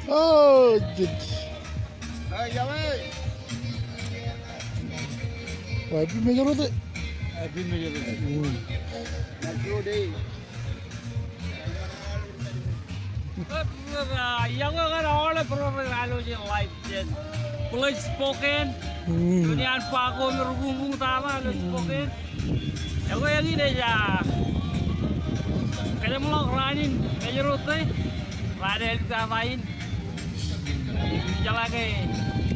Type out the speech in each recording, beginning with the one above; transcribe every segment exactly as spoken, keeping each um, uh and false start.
Oh, jik. Wa, happy Mājro Day. Happy Mājro Day. Hmm. Iọkwe ñan aolep ro rej alooj in live chat. Blake Spokane. Hmm. Juon iaan Pago im rikuuṃ tata Blake Spokane. Ekwe eñin ej, ah, kōjeṃḷọk raan in Mājro Day. Raan āliktata in. Im jeḷā ke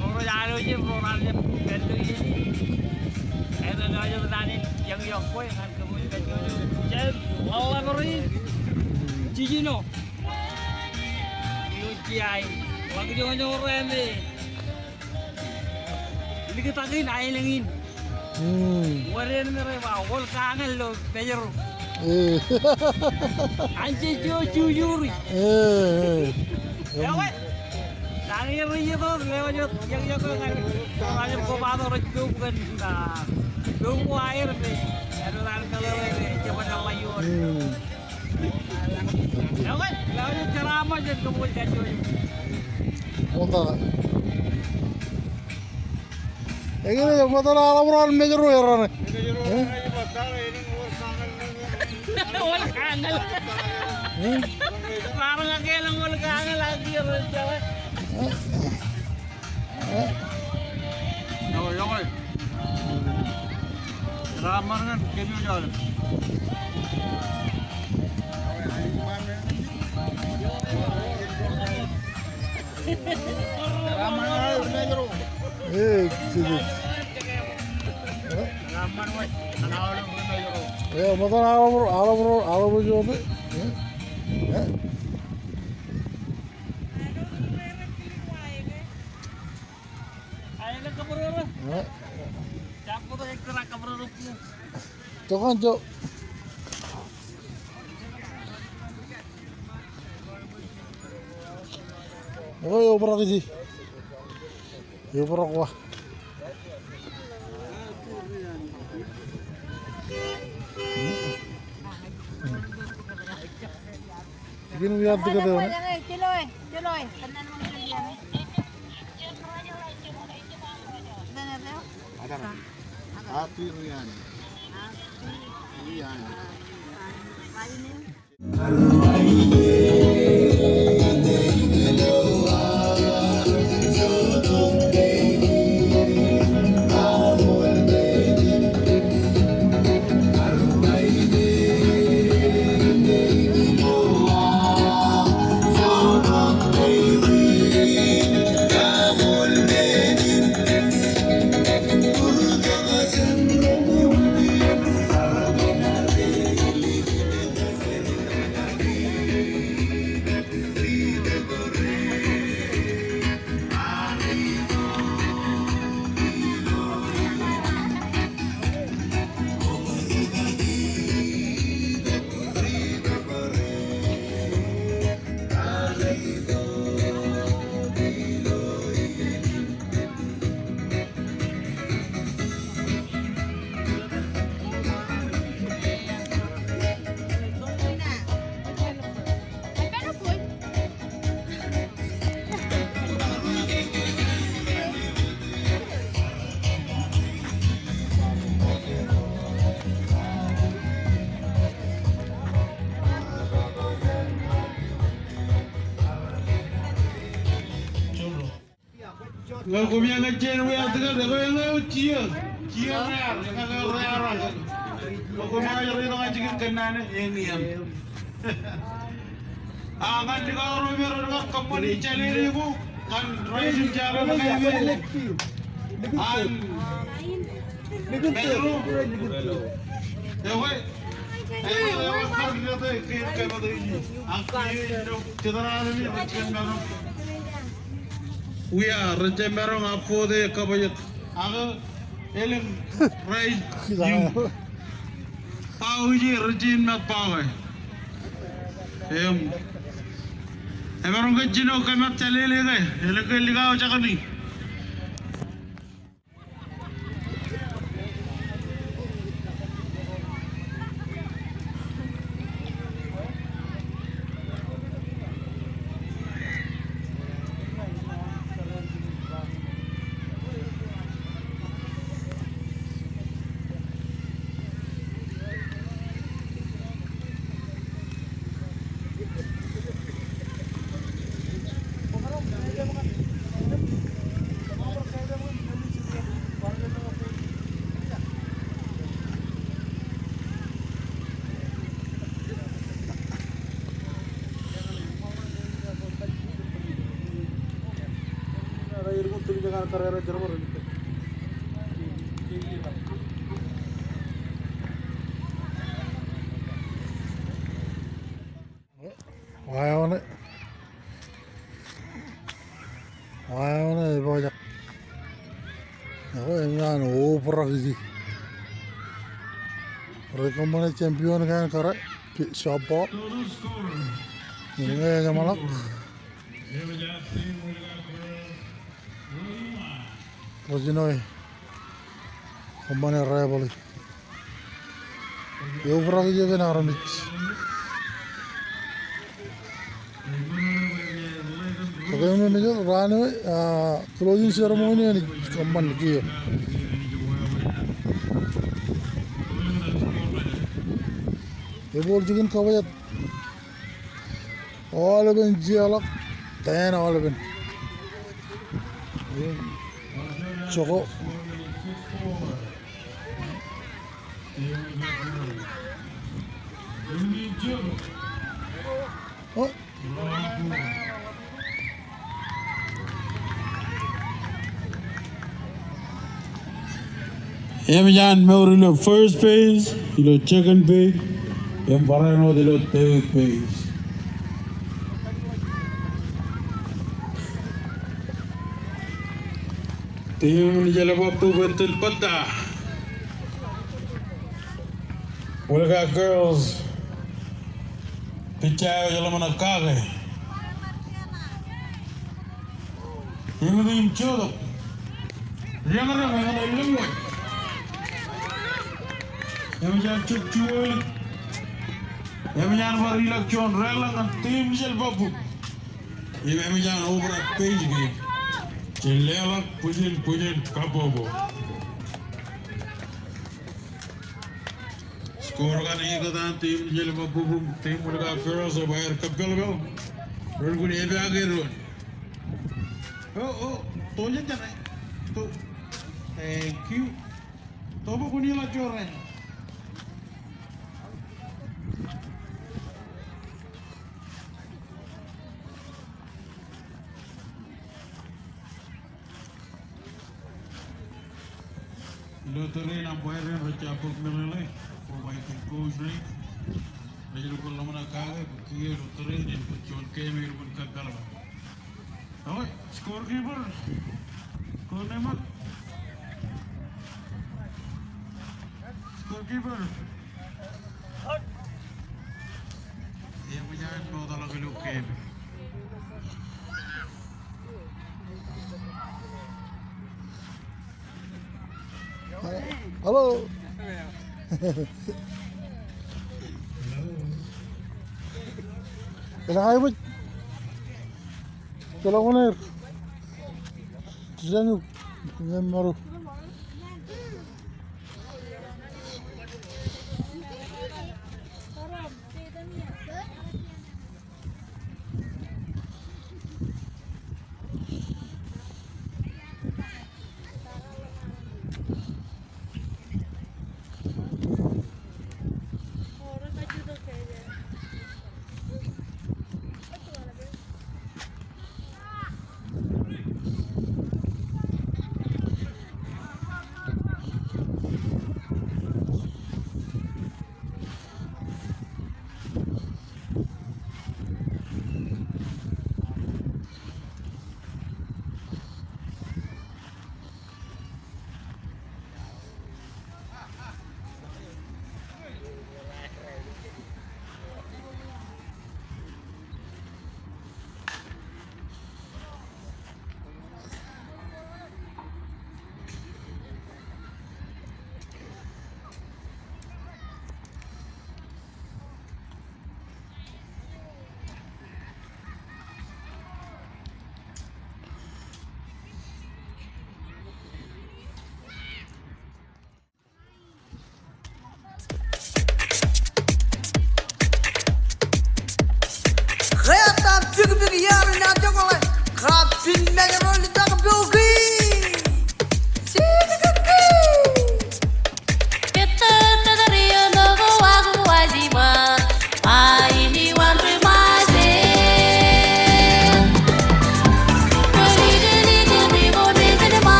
ro rej alooj im ro raar jab pād ilo iien in. Āinwōt eo ej naan in iọkiọkwe ñan kōmij kajjojo. Jab ḷōḷḷap ri jijino. Ilo jea in. Ḷak joñoul joñoul raan me likitakin aelōñ in. Hmm. Wōr en me rej ba, wōl kañal ilo Mājro. Eh. Anjej eo jujuri. Eh, eh. Ewe. Ñan er rej itok, lewōj wōt, iọkiọkwe ñan, ñan kobatok rej pok kōn, ah, pok ko aer me, āinwōt an meḷeḷe me, jebōd ḷeo. Hmm. Eñin ej ṃōttan aḷap ro an Mājro errā ṇe. Eh? Wōl kañal. Eh? Raar ña ke elōñ wōl kañal ak ier eo. Eh? Yokwe, yokwe. Raar ṃan ñan kōm eo jolōt. Raar ṃan ñan aolep ro. Eh, jijej. Raar ṃan ñan aolep ro. Eh, ṃōttan aolep ro, aolep ro, aolep ro jolōt. Eh? Eh? Tōkan jo. Eo, eo, brak iji. Eo, brak wa. Jikin wiaad tikōt eo ṇe. Ñe koṃi ñe jen wia tikōn, ekwe ñe eo jiō, jiō rear, ñe eo rear. Ñe koṃi ñe jen wia tikōn kōnnaan eñin. A ñan likao ro me rej kab kōṃṃani jālele ko, ñan rainin jālele ko me. An Mājro. Ekwe, ekwe, ekwe, kar jete, ke, ke, ke, ke, ak, ilo, jete raar ilo, rej jab maroñ. Wia, rej jab maroñ, ak kote, kabajet. Ak, Elōñ rej iuṃ. Bao ije rej jino ṃōk bao e. Im emaroñ ke jino ke ṃōk jālele ke elōñ ke likao jekami. Wa eo ṇe. Wa eo ṇe epojak. Ekwe, eṃōj an obrak ije. Rej kōṃṃane champion kein kōrā, softball. Im ñe ejjeḷọk rej jino e kōṃṃane rivalry. Eobrak ijeṇ armej. Kōn ke eṃōj raan eo, ah, closing ceremony eo enaaj kōṃṃan kiiō. Ebooḷ jikin kabwejat. Aolepen jeorḷọk, ten aolepen. Jokwe. O. Eṃōj an mour ilo first base, ilo second base, im barāinwōt ilo third base. Team Jelebab bōktok bōktok. Mulga Girls. Pitcher eo eḷap ṇe kake. Eñin im jotok. Reñreñ eñin elōñ wōj. Eṃōj an jok juon. Eṃōj an bar ilọk juon reḷọk ñan team Jelebab. Im eṃōj an obrak base kein. Jen leḷọk bwijin bwijin kabbokbok. Score kaṇe ikōtaan team Jelebab bwe team Mulga Girls ej bar kōppelpel. Ren kun epaake doon. O, o, to jen jān e. To. Thank you. To bwe kun ilọk jorrāān. Ilo tōre in umpire ren rej jab bōk meḷeḷe, bwe ej coach ṇe. Rej lukkuun ḷōmṇak kake, bwe kiiō ilo tōre in, ej bōk juon game eo elukkuun kōppelpel. Eo, scorekeeper. Score ṇe ṃōk. Scorekeeper. Eṃōj an mootḷọk ilo game. Hello. Hello. Hello. Hello, Owner. Tijañuk. Ñe maro.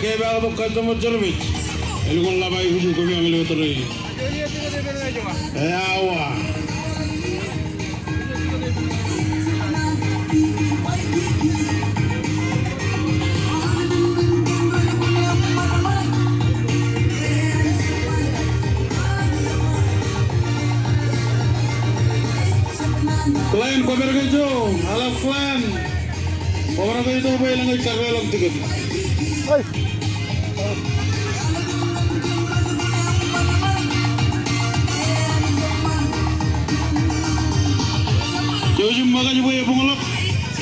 Ke ej ba tok customer service, elukkuun ḷap aikuj im koṃi aṃ ilo tōre. Eawa. Glenn, kwōpād ke ijo, aḷap Glenn. Kwōpād ke ijo bwe elōñ ej karreoḷọk tikōt. Jouj im ṃōkaj bwe ebuñḷọk.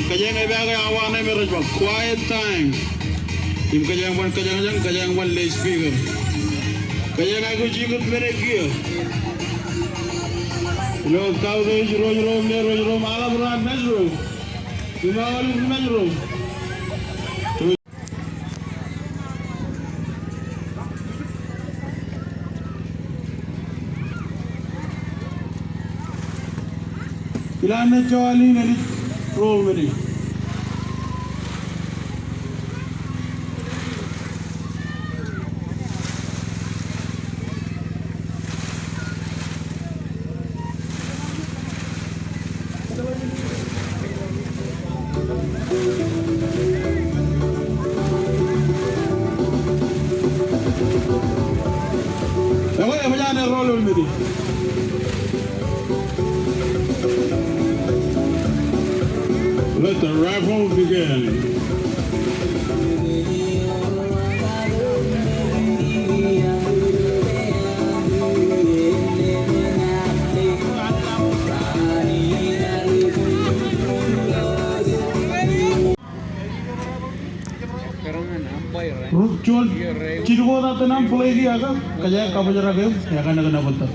Kōjeañ epaake awa ṇe me rej ba quiet time. Im kōjeañ ban kōjañjañ, kōjeañ ban lale speaker. Kōjeañ aikuj ikūtmene kiiō. Ilo South East, ro ro me ro ro aḷap raar mej ro. Im aolep ri mej ro. Ilo an ej joḷọk in enaaj roll men in. Ekwe, eṃōj an errolol men in. Let the raffle begin. Rūk juon jidik wōt etan aṃ play kiiō ak kōjeañ kabōjrak eok, ekanono bōtōn.